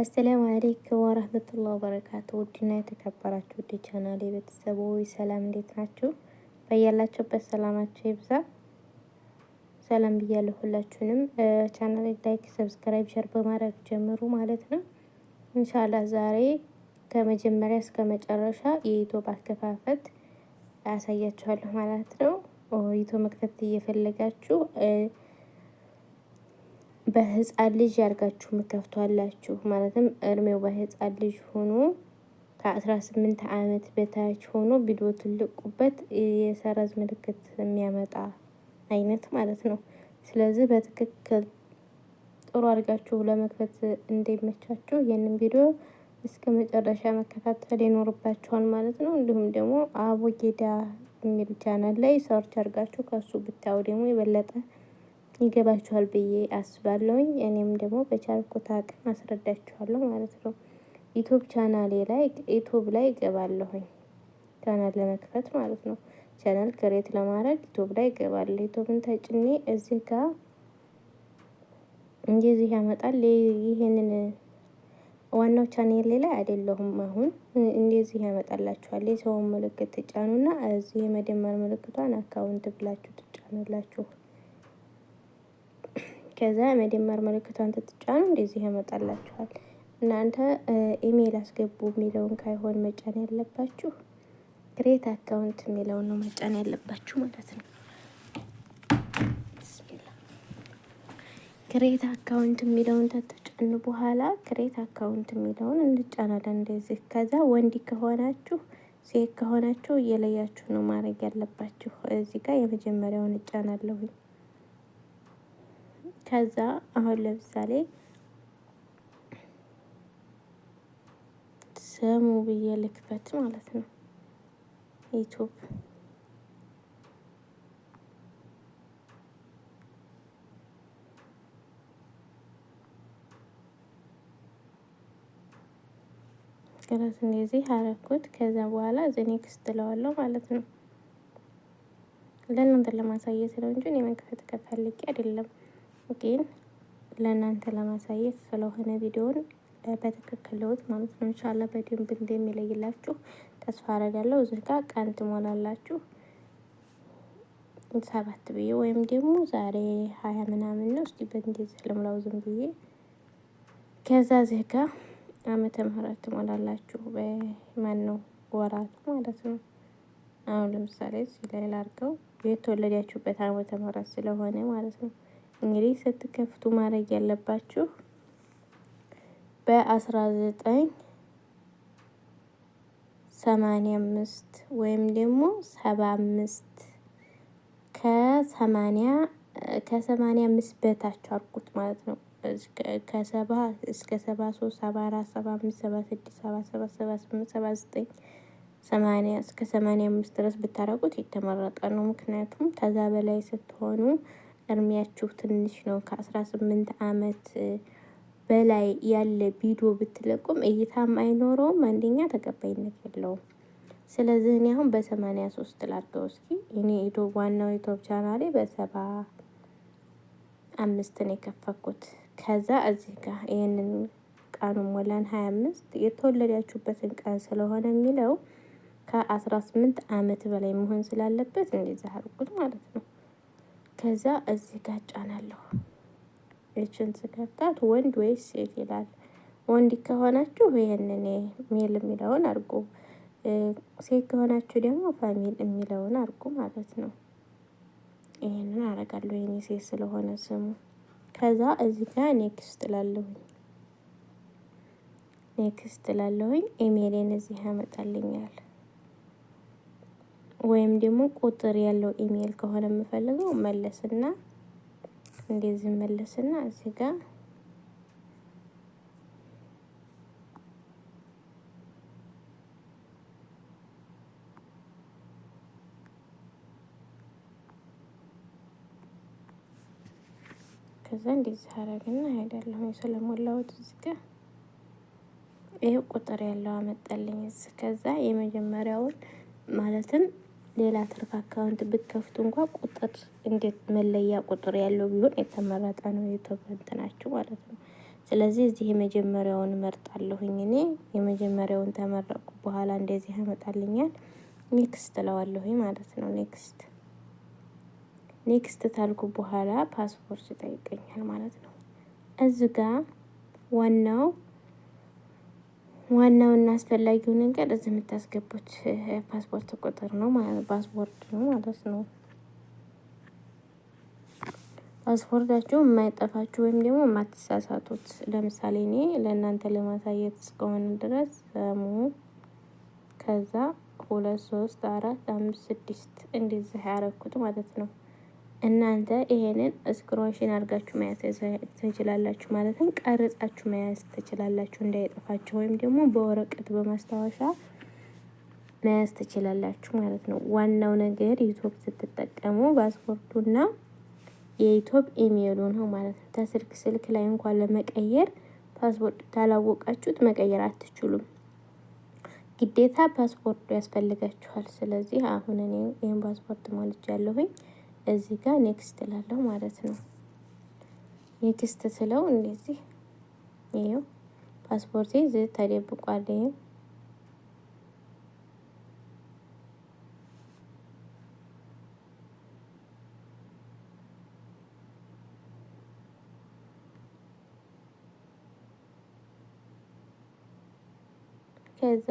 السلام عليكم ورحمة الله وبركاته። ውድና የተከበራችሁ ውድ ቻናሌ ቤተሰቦች ሰላም፣ እንዴት ናችሁ? በያላችሁበት ሰላማችሁ ይብዛ። ሰላም ብያለሁ ሁላችሁንም። ቻናሌ like፣ subscribe፣ share በማድረግ ጀምሩ ማለት ነው። إن شاء الله ዛሬ ከመጀመሪያ እስከ መጨረሻ የ YouTube አከፋፈት አሳያችኋለሁ ማለት ነው። YouTube መክፈት እየፈለጋችሁ በህፃን ልጅ ያርጋችሁ ምከፍቷላችሁ። ማለትም እድሜው በህፃን ልጅ ሆኖ ከ18 ዓመት በታች ሆኖ ቪዲዮ ትልቁበት የሰረዝ ምልክት የሚያመጣ አይነት ማለት ነው። ስለዚህ በትክክል ጥሩ አድርጋችሁ ለመክፈት እንደሚመቻችሁ ይህንን ቪዲዮ እስከ መጨረሻ መከታተል ይኖርባችኋል ማለት ነው። እንዲሁም ደግሞ አቦጌዳ የሚል ቻናል ላይ search አድርጋችሁ ከሱ ብታዩ ደግሞ የበለጠ ይገባችኋል ብዬ አስባለሁኝ። እኔም ደግሞ በቻልኩት አቅም አስረዳችኋለሁ ማለት ነው። YouTube ቻናሌ ላይ YouTube ላይ እገባለሁኝ ቻናል ለመክፈት ማለት ነው። channel create ለማድረግ YouTube ላይ እገባለሁ። YouTube ን ተጭኔ እዚህ ጋር እንደዚህ ያመጣል። ይሄንን ዋናው ቻናሌ ላይ አይደለሁም አሁን። እንደዚህ ያመጣላችኋል። የሰውን ምልክት ትጫኑና እዚህ የመደመር ምልክቷን account ብላችሁ ትጫኑላችሁ። ከዛ የመደመር ምልክቷን ትጫኑ እንደዚህ ያመጣላችኋል። እናንተ ኢሜይል አስገቡ የሚለውን ካይሆን መጫን ያለባችሁ create account የሚለውን ነው መጫን ያለባችሁ ማለት ነው። create account የሚለውን ተተጫኑ በኋላ create account የሚለውን እንጫናለን እንደዚህ። ከዛ ወንድ ከሆናችሁ ሴት ከሆናችሁ እየለያችሁ ነው ማድረግ ያለባችሁ። እዚህ ጋር የመጀመሪያውን እጫናለሁኝ። ከዛ አሁን ለምሳሌ ስሙ ብዬ ልክፈት ማለት ነው። YouTube ከራስ እንደዚህ አረኩት። ከዛ በኋላ the next እለዋለሁ ማለት ነው። ለእናንተ ለማሳየት ነው እንጂ እኔ መክፈት ከፈልጌ አይደለም፣ ግን ለእናንተ ለማሳየት ስለሆነ ቪዲዮውን በትክክል ለውጥ ማለት ነው። إن شاء الله በደንብ እንደሚለይላችሁ ተስፋ አረጋለሁ። እዚህ ጋር ቀን ትሞላላችሁ 7 ብዬ ወይም ደግሞ ዛሬ 20 ምናምን ነው። እስቲ በእንደዚህ ልሙላው ዝም ብዬ። ከዛ እዚህ ጋር ዓመተ ምህረት ትሞላላችሁ። በማን ነው ወራቱ ማለት ነው። አሁን ለምሳሌ እዚህ ላይ ላድርገው የተወለዳችሁበት ዓመተ ምህረት ስለሆነ ማለት ነው። እንግዲህ ስትከፍቱ ማድረግ ያለባችሁ በ1985 ወይም ደግሞ 75 ከ85 በታች አድርጉት ማለት ነው። ከ70 እስከ 73፣ 74፣ 75፣ 76፣ 77፣ 78፣ 79፣ 80 እስከ 85 ድረስ ብታረጉት የተመረጠ ነው። ምክንያቱም ከዛ በላይ ስትሆኑ እድሜያችሁ ትንሽ ነው። ከ18 ዓመት በላይ ያለ ቪዲዮ ብትለቁም እይታም አይኖረውም፣ አንደኛ ተቀባይነት የለውም። ስለዚህ እኔ አሁን በ83 ላድርገው እስኪ። እኔ ዋናው YouTube ቻናሌ በ75 ነው የከፈኩት። ከዛ እዚህ ጋር ይህንን ቀኑ ሞላን 25 የተወለዳችሁበትን ቀን ስለሆነ የሚለው ከ18 ዓመት በላይ መሆን ስላለበት እንደዚህ አድርጉት ማለት ነው። ከዛ እዚህ ጋር ጫናለሁ። ይችን ስከፍታት ወንድ ወይስ ሴት ይላል። ወንድ ከሆናችሁ ይህንን male የሚለውን አድርጉ። ሴት ከሆናችሁ ደግሞ female የሚለውን አድርጉ ማለት ነው። ይህንን አረጋለሁ የኔ ሴት ስለሆነ ስሙ። ከዛ እዚህ ጋር next ላለሁኝ next ላለሁኝ ኢሜይሌን እዚህ ያመጣልኛል። ወይም ደግሞ ቁጥር ያለው ኢሜይል ከሆነ የምፈልገው መለስና እንደዚህ መለስና እዚህ ጋር ከዛ እንደዚህ አረግና ሄዳለሁ ስለሞላሁት እዚህ ጋር ይሄ ቁጥር ያለው አመጣልኝ። እዚህ ከዛ የመጀመሪያውን ማለትም ሌላ ትርፍ account ብትከፍቱ እንኳ ቁጥር እንዴት መለያ ቁጥር ያለው ቢሆን የተመረጠ ነው፣ ዩቱብ እንትናችሁ ማለት ነው። ስለዚህ እዚህ የመጀመሪያውን መርጣለሁኝ እኔ። የመጀመሪያውን ተመረጥኩ በኋላ እንደዚህ ያመጣልኛል። Next እለዋለሁኝ ማለት ነው። Next next ታልኩ በኋላ password ይጠይቀኛል ማለት ነው። እዚ ጋ ዋናው ዋናውና አስፈላጊው ነገር እዚህ የምታስገቡት ፓስፖርት ቁጥር ነው ማለት password ነው ማለት ነው። Password ኣችሁ የማይጠፋችሁ ወይም ደግሞ የማትሳሳቱት። ለምሳሌ እኔ ለእናንተ ለማሳየት እስከሆነ ድረስ ሰሙ ከዛ 2 3 4 5 6 እንደዚህ ያረኩት ማለት ነው። እናንተ ይሄንን screenshot አድርጋችሁ መያዝ ትችላላችሁ፣ ማለትም ቀርጻችሁ መያዝ ትችላላችሁ እንዳይጠፋችሁ፣ ወይም ደግሞ በወረቀት በማስታወሻ መያዝ ትችላላችሁ ማለት ነው። ዋናው ነገር ዩቱብ ስትጠቀሙ password ኡና የዩቱብ ኢሜይሉ ነው ማለት ነው። ተስልክ ስልክ ላይ እንኳን ለመቀየር password ካላወቃችሁት መቀየር አትችሉም። ግዴታ password ኡ ያስፈልጋችኋል። ስለዚህ አሁን እኔ ይህን password ሞልቻለሁኝ። እዚህ ጋር next እላለሁ ማለት ነው። Next ስለው እንደዚህ ይኸው ፓስፖርቴ እዚህ ተደብቋል። ይኸው ከዛ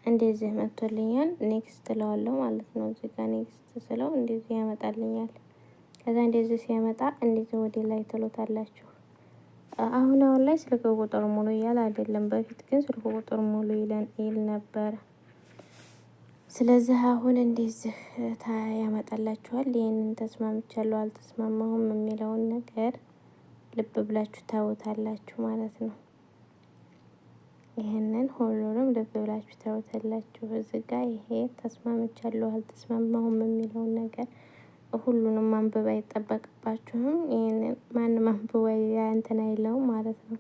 እንደዚህ መጥቶልኛል። Next እለዋለሁ ማለት ነው። እዚህ ጋር next ስለው እንደዚህ ያመጣልኛል። ከዛ እንደዚህ ሲያመጣ እንደዚህ ወደ ላይ ትሎታላችሁ። አሁን አሁን ላይ ስልክ ቁጥር ሙሉ እያለ አይደለም። በፊት ግን ስልክ ቁጥር ሙሉ ይለን ይል ነበረ። ስለዚህ አሁን እንደዚህ ያመጣላችኋል። ይህንን ተስማምቻለሁ አልተስማማሁም የሚለውን ነገር ልብ ብላችሁ ታውታላችሁ ማለት ነው። ይህንን ሁሉንም ልብ ብላችሁ ታውታላችሁ። እዚህ ጋ ይሄ ተስማምቻለሁ አልተስማማሁም የሚለውን ነገር ሁሉንም ማንበብ አይጠበቅባችሁም። ይህንን ማንም አንብቦ እንትን አይለውም ማለት ነው።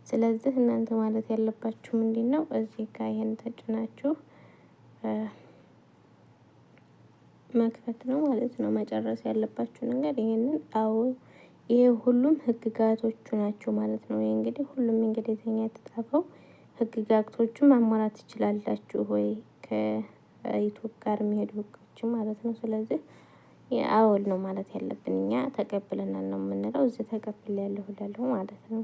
ስለዚህ እናንተ ማለት ያለባችሁ ምንድን ነው? እዚህ ጋ ይሄን ተጭናችሁ መክፈት ነው ማለት ነው። መጨረስ ያለባችሁ ነገር ይሄንን አዎ፣ ይሄ ሁሉም ህግጋቶቹ ናቸው ማለት ነው። ይሄ እንግዲህ ሁሉም እንግሊዝኛ የተጻፈው ህግጋቶቹ ማሟላት ትችላላችሁ ወይ ከዩቱብ ጋር የሚሄዱ ህጎች ማለት ነው። ስለዚህ አዎል ነው ማለት ያለብን እኛ ተቀብለናል ነው የምንለው። እዚህ ተቀብል ያለሁ እላለሁ ማለት ነው።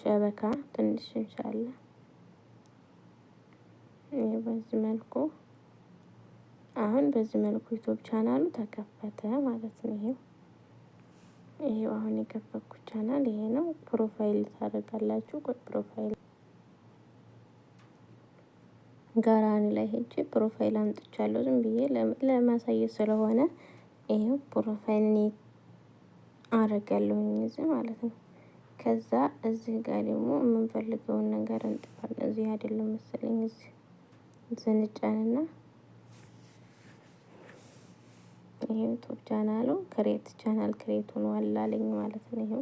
شبكة ትንሽ እንሻላ በዚህ መልኩ አሁን በዚህ መልኩ ዩቱብ ቻናሉ ተከፈተ ማለት ነው። ይሄው አሁን የከፈትኩት ቻናል ይሄ ነው። Profile ታደርጋላችሁ። ቆይ profile ጋራኒ ላይ ሄጄ profile አምጥቻለሁ። ዝም ብዬ ለማሳየት ስለሆነ ይሄው profile እኔ አረጋለሁኝ እዚህ ማለት ነው። ከዛ እዚህ ጋር ደግሞ የምንፈልገውን ነገር እንጥፋለን። እዚህ አይደለም መሰለኝ፣ እዚህ እንጫንና ይሄ ዩቱብ channel ኡ create channel create ሆኗል አለኝ ማለት ነው። ይሄው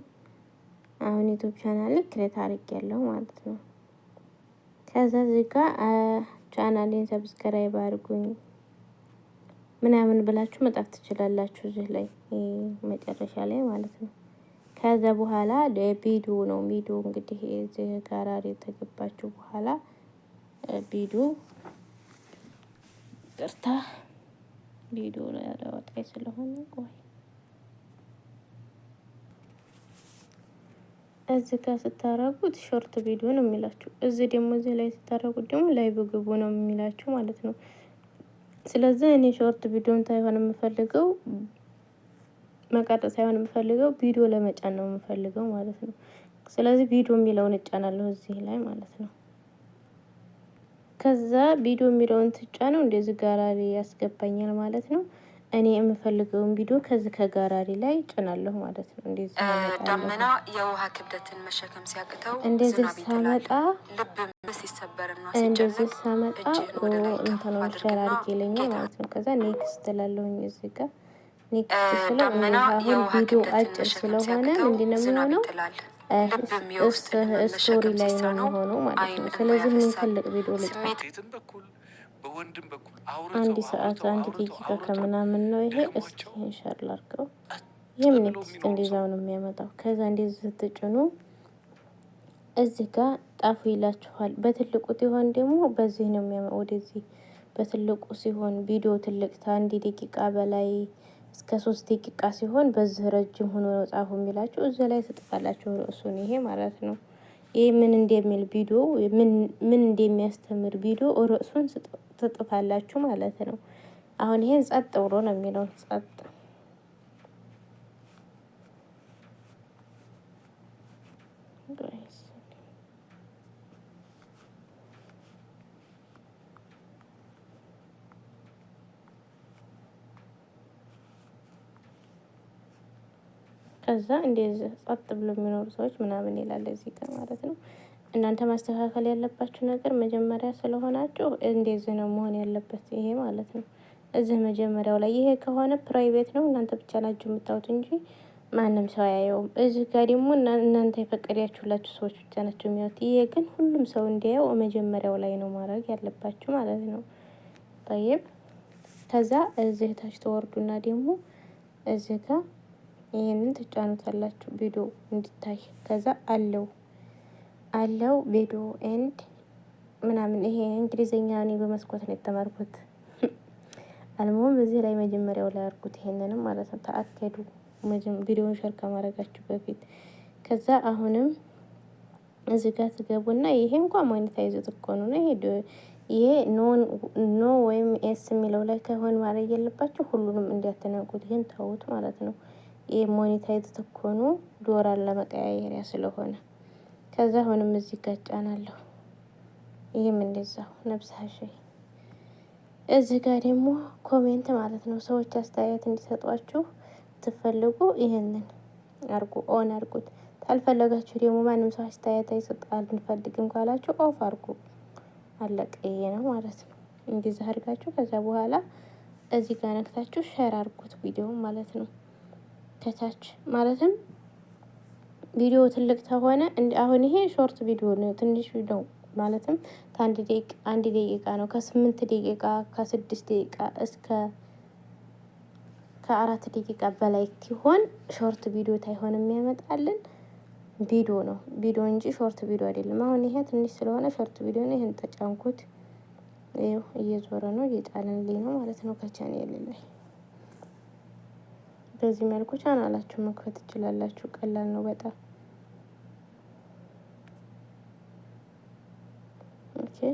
አሁን ዩቱብ channel create አድርጌያለሁ ማለት ነው። ከዛ እዚህ ጋር channel ኤን subscribe አድርጉኝ ምናምን ብላችሁ መጻፍ ትችላላችሁ፣ እዚህ ላይ መጨረሻ ላይ ማለት ነው። ከዛ በኋላ ቪዲዮ ነው። ቪዲዮ እንግዲህ እዚህ ጋር የተገባችሁ በኋላ ቪዲዮ፣ ይቅርታ፣ ቪዲዮ ላይ ያለወጣኝ ስለሆነ ቆይ፣ እዚህ ጋር ስታረጉት short video ነው የሚላችሁ። እዚህ ደግሞ እዚህ ላይ ስታረጉት ደግሞ live ግቡ ነው የሚላችሁ ማለት ነው። ስለዚህ እኔ short video ን ሳይሆን የምፈልገው፣ መቀረጽ ሳይሆን የምፈልገው ቪዲዮ ለመጫን ነው የምፈልገው ማለት ነው። ስለዚህ ቪዲዮ የሚለውን እጫናለሁ እዚህ ላይ ማለት ነው። ከዛ ቪዲዮ የሚለውን ትጫነው እንደዚህ ጋራሪ ያስገባኛል ማለት ነው። እኔ የምፈልገውን ቪዲዮ ከዚህ ከጋራሪ ላይ ጭናለሁ ማለት ነው። እንደዚህ ደመና የውሃ ክብደትን መሸከም ሲያቅተው እንደዚህ ዝናብ ይጥላል። ሳመጣ ልብም ሲሰበርና እንደዚህ ሲጨነቅ ሳመጣ እጅህን ወደ ላይ ከፍ እንትኑን share አድርግና አድርጌ ይለኛል ጌታ ማለት ነው። ከዛ next እላለሁኝ እዚህ ጋር next ስለው ደመና አሁን የውሃ ቪዲዮ ክብደትን አጭር መሸከም ስለሆነ ሲያቅተው ምንድነው ዝናብ የሚሆነው? ይጥላል። ልብም የውስጥን ህመም Story መሸከም ላይ ነው ሲሳነው የሚሆነው ማለት አይን ነው። እንባ ስለዚህ ምን ያፈሳል። ትልቅ ቪዲዮ ልጫን ስሜት ሴትም በኩል በወንድም በኩል አንድ አውርተው ሰዓት አውርተው አንድ አውርተው ደቂቃ አውርተው ከምናምን ነው ይሄ። እስኪ ደክሟቸው share ላድርገው። ጸጥ ይህም ብለው next የሚኖሩ እንደዛው ነው የሚያመጣው። ከዛ እንደዚህ ስትጭኑ እዚህ ጋር ጣፉ ይላችኋል። በትልቁ ሲሆን ደግሞ በዚህ ነው የሚያመጣው፣ ወደዚህ በትልቁ ሲሆን ቪዲዮ ትልቅ 1 ደቂቃ በላይ እስከ 3 ደቂቃ ሲሆን በዚህ ረጅም ሆኖ ነው ጻፉ የሚላችሁ። እዚህ ላይ ትጥፋላችሁ ርዕሱን፣ ይሄ ማለት ነው። ይሄ ምን እንደሚል ቪዲዮ፣ ምን እንደሚያስተምር ቪዲዮ ርዕሱን ትጥፋላችሁ ማለት ነው። አሁን ይሄን ጸጥ ብሎ ነው የሚለው፣ ጸጥ። ከዛ እንደዚህ ጸጥ ብሎ የሚኖሩ ሰዎች ምናምን ይላል እዚህ ጋር ማለት ነው። እናንተ ማስተካከል ያለባችሁ ነገር መጀመሪያ ስለሆናችሁ እንደዚህ ነው መሆን ያለበት ይሄ ማለት ነው። እዚህ መጀመሪያው ላይ ይሄ ከሆነ private ነው፣ እናንተ ብቻ ናችሁ የምታዩት እንጂ ማንም ሰው አያየውም። እዚህ ጋር ደግሞ እናንተ የፈቀዳችሁላችሁ ሰዎች ብቻ ናቸው የሚያዩት። ይሄ ግን ሁሉም ሰው እንዲያየው መጀመሪያው ላይ ነው ማድረግ ያለባችሁ ማለት ነው። طيب፣ ከዛ እዚህ ታች ተወርዱና ደግሞ እዚህ ጋር ይህንን ትጫኑታላችሁ ቪዲዮ እንዲታይ። ከዛ allow video and ምናምን፣ ይሄ እንግሊዝኛ እኔ በመስኮት ነው የተማርኩት። المهم እዚህ ላይ መጀመሪያው ላይ አድርጉት ይሄንንም ማለት ነው። ተአከዱ ቪዲዮን share ከማድረጋችሁ በፊት። ከዛ አሁንም እዚህ ጋር ትገቡና ይሄ እንኳ monetize እኮ ነው። ይሄ no ወይም yes የሚለው ላይ ከሆን ማድረግ የለባችሁ፣ ሁሉንም እንዲያተናቁት ይሄን ተውት ማለት ነው። ይሄ monetize ትኮኑ ዶላር ለመቀያየሪያ ስለሆነ። ከዛ አሁንም እዚህ ጋር ጫናለሁ። ይህም እንደዛው نفس الشيء። እዚህ ጋር ደግሞ comment ማለት ነው። ሰዎች አስተያየት እንዲሰጧችሁ ትፈልጉ ይህንን አርጉ፣ on አርጉት። ታልፈለጋችሁ ደግሞ ማንም ሰው አስተያየት አይሰጥ አንፈልግም ካላችሁ off አርጉ። አለቀ። ይሄ ነው ማለት ነው። እንደዚህ አድርጋችሁ ከዛ በኋላ እዚህ ጋር ነክታችሁ share አርጉት ቪዲዮ ማለት ነው። ከታች ማለትም ቪዲዮ ትልቅ ተሆነ፣ አሁን ይሄ short ቪዲዮ ነው፣ ትንሽ ነው፣ ማለትም 1 ደቂቃ ነው። ከ8 ደቂቃ፣ ከ6 ደቂቃ እስከ ከ4 ደቂቃ በላይ ሲሆን short ቪዲዮ ታይሆን የሚያመጣልን ቪዲዮ ነው፣ ቪዲዮ እንጂ short ቪዲዮ አይደለም። አሁን ይሄ ትንሽ ስለሆነ short ቪዲዮ ነው። ይሄን ተጫንኩት። ይኸው እየዞረ ነው፣ እየጫነልኝ ነው ማለት ነው ከቻኔል ላይ። በዚህ መልኩ ቻናላችሁ መክፈት ትችላላችሁ። ቀላል ነው በጣም። Okay፣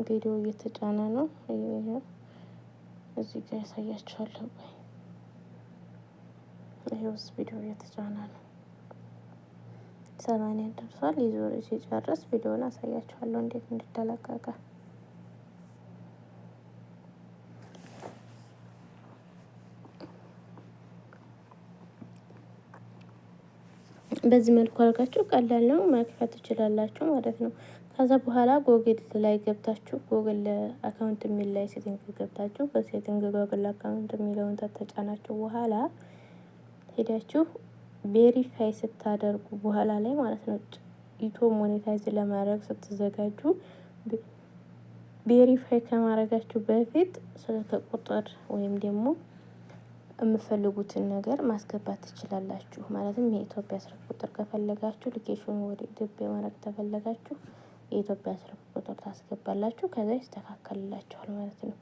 ቪዲዮ እየተጫነ ነው። እዚህ ጋር ያሳያችኋለሁ። ቆይ፣ ይሄውስ ቪዲዮ እየተጫነ ነው። 80 ደርሷል። ይዞር ሲጨርስ ቪዲዮውን አሳያችኋለሁ እንዴት እንድተለቀቀ። በዚህ መልኩ አድርጋችሁ ቀላል ነው መክፈት ትችላላችሁ ማለት ነው። ከዛ በኋላ ጎግል ላይ ገብታችሁ Google account የሚል ላይ setting ገብታችሁ በ setting Google account የሚለውን ተጫናችሁ በኋላ ሄዳችሁ verify ስታደርጉ በኋላ ላይ ማለት ነው፣ YouTube monetize ለማድረግ ስትዘጋጁ verify ከማድረጋችሁ በፊት ስልክ ቁጥር ወይም ደግሞ የምፈልጉትን ነገር ማስገባት ትችላላችሁ። ማለትም የኢትዮጵያ ስልክ ቁጥር ከፈለጋችሁ፣ location ኑ ወደ ኢትዮጵያ ማድረግ ከፈለጋችሁ የኢትዮጵያ ስልክ ቁጥር ታስገባላችሁ። ከዛ ይስተካከልላችኋል ማለት ነው።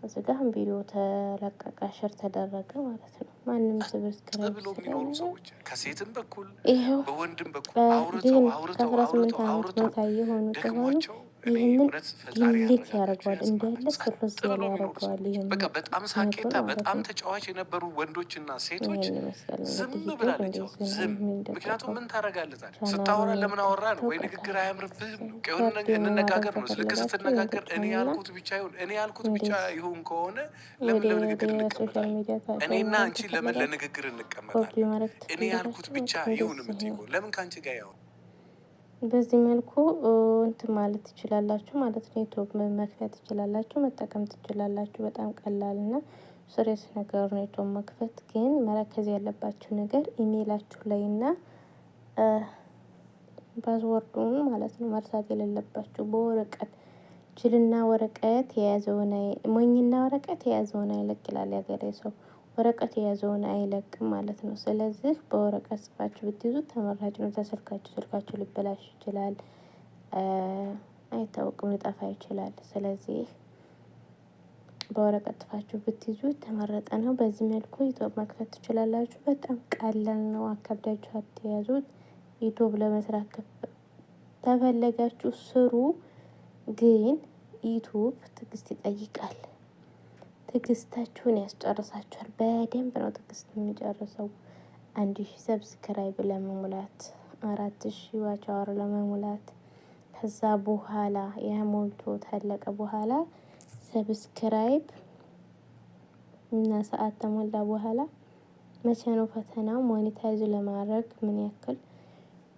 እዚህ ጋር ቪዲዮ ተለቀቀ፣ share ተደረገ ማለት ነው። ማንም subscribe ብሎ የሚኖሩ ሰዎች ከሴትም በኩል ይኸው በወንድም በኩል ግን አውርተው አውርተው ከአስራ ስምንት አውርተው ዓመት አውርተው በታች የሆኑ ከሆኑ ደክሟቸው እኔ ይህንን እውነት ፈጣሪ delete ያረጋጋቸው ያደርገዋል፣ ያጽናናቸው። እንዳለ ጸጥ ስርዝ ብሎ ያለ የሚኖሩ ያደርገዋል። ሰዎች ይህንን በቃ በጣም እንትኑን ሳቄታ ማለት በጣም ነው። ተጫዋች የነበሩ ወንዶችና ሴቶች ይህን ይመስላል ዝም እንግዲህ YouTube ብላለች። አሁን እንደዚህ ነው ዝም። ምክንያቱም የሚለቀቀው። ምን ታደርጋለህ ታዲያ? ቻናሉን ስታወራ ለምን አወራ ነው የከፍተው ወይ ቀላል ንግግር አያምርብህም ነው የሆነ share ነገር ደግሞ ማድረግ እንነጋገር ነው። ልክ ከፈለጋችሁ ይህን ስትነጋገር እኔ ትጫኑና ያልኩት ብቻ ይሁን፣ እኔ ያልኩት ብቻ እንደዚህ ይሁን ከሆነ ለምን ወደ ለንግግር ሌላ social እንቀመጣለን? ሚዲያ እኔና ማድረግ አንቺ ለምን ከፈለጋችሁ ለንግግር ኮፒ እንቀመጣለን? ማድረግ እኔ ያልኩት ትፈልጋችሁ ብቻ ይሁን እንደዚህ የምትይ ነው። ከሆነ ለምን ከአንቺ ጋር ያው በዚህ መልኩ እንትን ማለት ትችላላችሁ ማለት ነው። YouTube መክፈት ትችላላችሁ፣ መጠቀም ትችላላችሁ። በጣም ቀላል እና serious ነገር ነው YouTube መክፈት። ግን መረከዝ ያለባችሁ ነገር ኢሜይላችሁ ላይ እና Password ኡን ማለት ነው መርሳት የሌለባችሁ በወረቀት። ጅልና ወረቀት የያዘውን ሞኝና ወረቀት የያዘውን አይለቅ ይላል ያገሬ ሰው። ወረቀት የያዘውን አይለቅም ማለት ነው። ስለዚህ በወረቀት ጽፋችሁ ብትይዙት ተመራጭ ነው። ተስልካችሁ ስልካችሁ ሊበላሽ ይችላል፣ አይታወቅም፣ ሊጠፋ ይችላል። ስለዚህ በወረቀት ጽፋችሁ ብትይዙት ተመረጠ ነው። በዚህ መልኩ YouTube መክፈት ትችላላችሁ። በጣም ቀላል ነው። አካብዳችሁ አትያዙት። YouTube ለመስራት ተፈለጋችሁ ስሩ፣ ግን YouTube ትዕግስት ይጠይቃል። ትዕግስታችሁን ያስጨርሳችኋል። በደንብ ነው ትዕግስት የሚጨርሰው። 1000 subscribe ለመሙላት፣ 4000 watch hour ለመሙላት፣ ከዛ በኋላ ያ ሞልቶ ታለቀ በኋላ subscribe እና ሰዓት ተሞላ በኋላ መቼ ነው ፈተናው? Monetize ለማድረግ ምን ያክል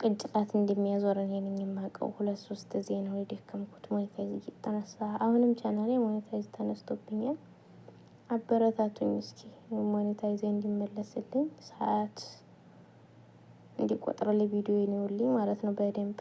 ቅንጭላት እንደሚያዞር እኔ ነኝ የማውቀው። ሁለት ሶስት ጊዜ ነው የደከምኩት monetize እየተነሳ። አሁንም ቻናሌ monetize ተነስቶብኛል። አበረታቱኝ እስኪ monetize እንዲመለስልኝ፣ ሰዓት እንዲቆጥርልኝ፣ ቪዲዮ ይውልኝ ማለት ነው በደንብ።